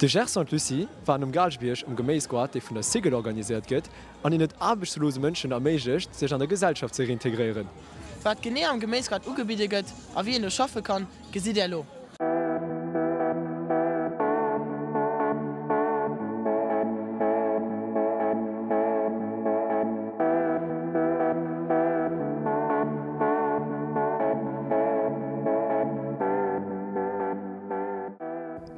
De Gerson an d'Lucie waren um Gaalgebierg um Geméisgoart, dee vun der Cigl organiséiert gëtt an deen et aarbechtslose Mënschen erméiglecht, sech an der Gesellschaft ze reintegréieren. Wat genee am Geméisgoart ugebidde gëtt a wéi een do schaffe kann, gesitt Är elo.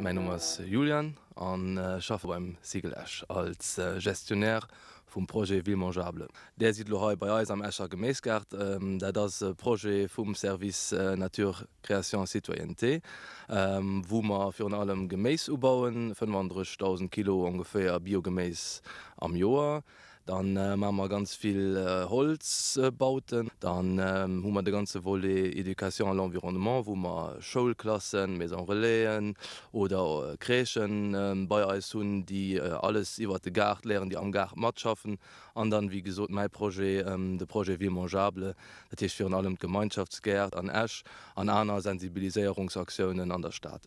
Mäin Numm ass Julian an ech schaffe beim Cigl Esch als Gestionnaire vum Projet Ville Mangeable. Där sidd elo hei bei eis am Escher Geméisgaart. Dat ass e Projet vum Service Nature, Création, Citoyenneté, wou mer virun allem Geméis ubauen, 35.000 Kilo ongeféier Biogeméis am Joer. Dann maache mer ganz vill Holzbauten. Dann hu mer de ganze Volet Éducation à l'environnement, wou mer Schoulklassen, Maison relaisen oder Crèchen bei eis hunn, déi alles iwwert de Gaart léieren, déi am Gaart matschaffen. An dann, wéi gesot, mäi Projet, de Projet Ville mangeable, dat heescht virun allem d'Gemeinschaftsgäert an Esch an aner Sensibiliséierungsaktiounen an der Stad.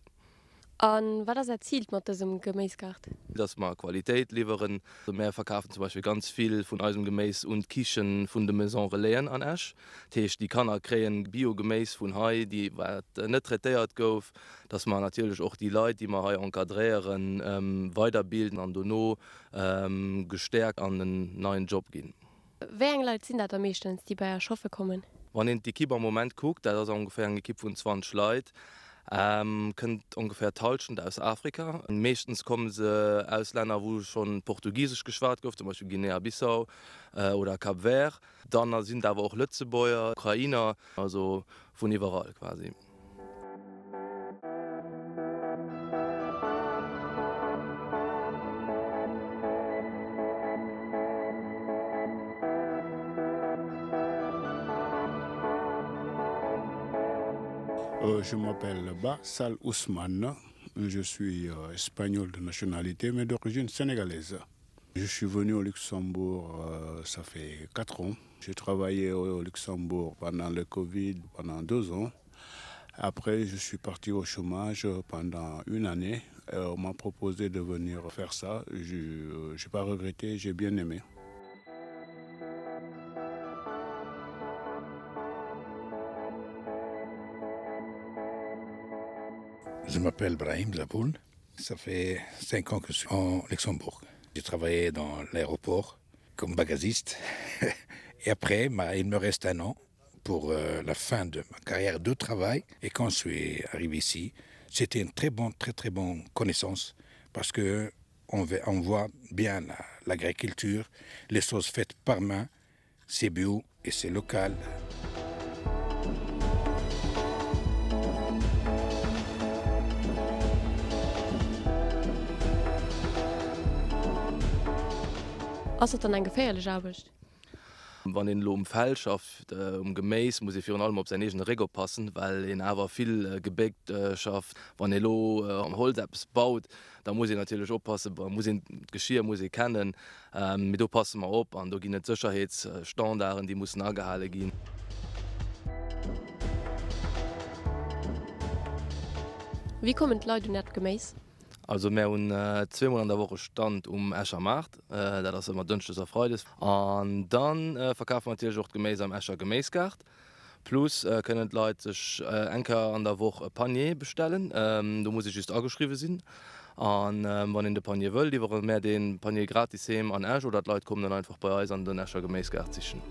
A wat ass Äert Zil mat dësem Geméisgaart? Dass mer Qualitéit liwweren. Mär verkafen zum Beispill ganz vill vun eisem Geméis un d'Kichen vun de Maison Relaisen an Esch. Dat heescht, déi Kanner kréien Bio-Geméis vun hei, déi wat net traitéiert gouf. Dass mer natierlech och déi Leit, déi mer hei encadréieren, weiderbilden an dono gestäerkt an en neien Job ginn. Wéi eng Leit sinn dat da meeschtens, déi bei Iech schaffe kommen? Wann een d'Ekipp am Moment kuckt, dat ass ongeféier eng Ekipp vun 20 Leit, kënnt ongeféier d'Hallschent aus Afrika. Meeschtens komme se aus Länner, wou schonn Portugisesch geschwat gouf, zum Beispill Guinea-Bissau oder Cap Vert. Dann sinn et awer och Lëtzebuerger, Ukrainer, also vun iwwerall quasi. Je m'appelle Ba Sall Ousmane, je suis espagnol de nationalité mais d'origine sénégalaise. Je suis venu au Luxembourg ça fait 4 ans. J'ai travaillé au Luxembourg pendant le Covid pendant 2 ans. Après, je suis parti au chômage pendant une année. On m'a proposé de venir faire ça. Je n'ai pas regretté, j'ai bien aimé. Je m'appelle Brahim Zaboul. Ça fait 5 ans que je suis en Luxembourg. J'ai travaillé dans l'aéroport comme bagagiste. Et après, bah, il me reste un an pour euh, la fin de ma carrière de travail. Et quand je suis arrivé ici, c'était une très bonne, très très bonne connaissance parce que on, on voit bien l'agriculture, la, les choses faites par main, c'est bio et c'est local. Ass dat dann eng geféierlech Aarbecht? Wann een elo um Feld schafft, um Geméis, muss ee virun allem op säin eegene Réck oppassen, well een awer vill gebéckt schafft. Wann ee elo am Holz eppes baut, da muss een natierlech oppassen, muss een d'Geschier muss ee kennen. Mee do passe mer op an do ginn et Sécherheetsstandarden, déi mussen agehale ginn. Wéi kommen d'Leit un Äert Geméis? Also mär hunn zweemol an der Woch e Stand um Escher Maart, dat ass ëmmer dënschdes a freides. An da verkafe mer natierlech och d'Geméis am Escher Geméisgaart. Plus kënnen d'Leit sech eng Kéier an der Woch e Panier bestellen. Do muss ee just ageschriwwe sinn. A wann een de Panier wëll, liwwere mär dee Panier gratis heem an Esch oder d'Leit kommen en einfach bei eis an den Escher Geméisgaart sichen.